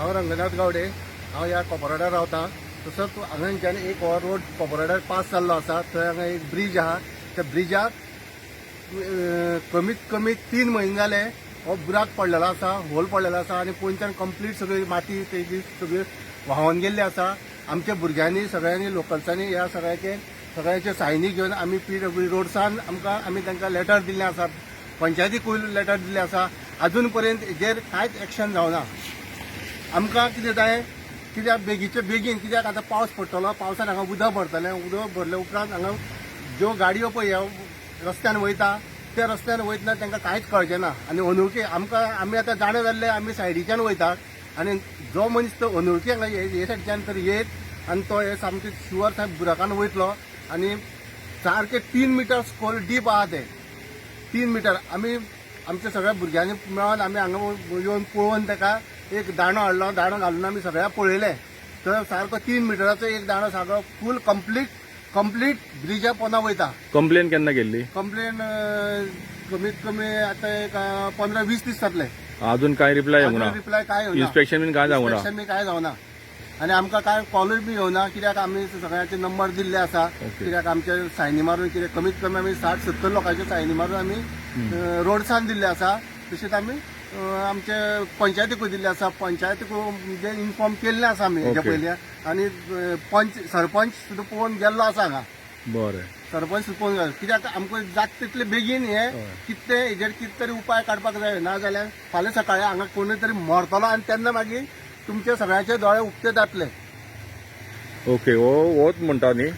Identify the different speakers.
Speaker 1: हांव रंगनाथ गावडे. हांव ह्या कोपराड्यार रावता. तसोच हांगाच्यान एक हो रोड कोपराड्यार पास जाल्लो आसा. थंय हांगा एक ब्रीज आहा. त्या ब्रिजाक कमीत कमी 3 म्हयने जाले हो बुराक पडलेलो आसा, होल पडलेलो आसा आनी पोंच्यान कंप्लीट सगळी माती तेजी सगळी व्हांवन गेल्ली आसा. आमच्या भुरग्यांनी, सगळ्यांनी, लोकल्सांनी ह्या सगळ्याचे सायनी घेवन आमी पीडब्ल्यू रोडसान आमकां आमी तांकां लेटर दिल्ले आसा, पंचायतीकूय लेटर दिल्ले आसा. अजून पर्यंत हेजेर कांयच एक्शन जावना. आमकां कितें जाय, कित्याक बेगीचे बेगीन, कित्याक आतां पावस पडटलो, पावसान हांगा उदक भरतलें. उदक भरले उपरांत हांगा ज्यो गाडयो पळय ह्या रस्त्यान वयता, त्या रस्त्यान वयतना तांकां कांयच कळचें ना. आनी अनोळखी आमकां, आमी आतां जाणा जाल्ले, आमी सायडीच्यान वयता आनी जो मनीस तो अनोळखी हांगा हे सायडीच्यान तर येत आनी तो हे सामके शुअर सामके बुराकान वयतलो. आनी सारके 3 मिटर स्कोल डीप आहा ते 3 मिटर. आमी आमच्या सगळ्या भुरग्यांनी मेळोन आमी हांगा येवन पळोवन ताका एक दांडो हाडलो. दांडो घालून आमी सगळ्या पळयलें तर सारको 3 मिटराचो एक दांडो सारको फूल कंप्लीट कंप्लीट ब्रिजा पोंदा वयता.
Speaker 2: कंप्लेन केन्ना केल्ली?
Speaker 1: कंप्लेन कमीत कमी आतां एक 15-20 दीस जातले.
Speaker 2: अजून काय रिप्लाय येवंक ना?
Speaker 1: रिप्लाय काय येवना.
Speaker 2: इन्स्पेक्शन बीन काय जावंक ना?
Speaker 1: इन्स्पेक्शन बी काय जावना आनी आमकां काय कॉलूय बी येवना, कित्याक आमी सगळ्यांचे नंबर दिल्ले आसा. कित्याक आमचे सायनी मारून कितें कमीत कमी आमी 60-70 लोकांचे सायनी मारून आमी रोडसान दिल्ले आसा. तशेंच आमी आमचे पंचायतीकूय दिल्ले आसा. पंचायतीकूय म्हणजे इन्फॉर्म केल्ले आसा आमी हेच्या पयलीं. आनी पंच, सरपंच सुद्दां पळोवन गेल्लो आसा हांगा. सरपंच सुद्दां पळोवन गेलो, कित्याक आमकां जाता तितले बेगीन हे कितें हेजेर कितें तरी उपाय काडपाक जाय. ना जाल्यार फाल्यां सकाळी हांगा कोणूय तरी मरतलो आनी तेन्ना मागीर तुमचे सगळ्यांचे दोळे उक्ते जातले.
Speaker 2: ओके, हो होच म्हणटा न्ही?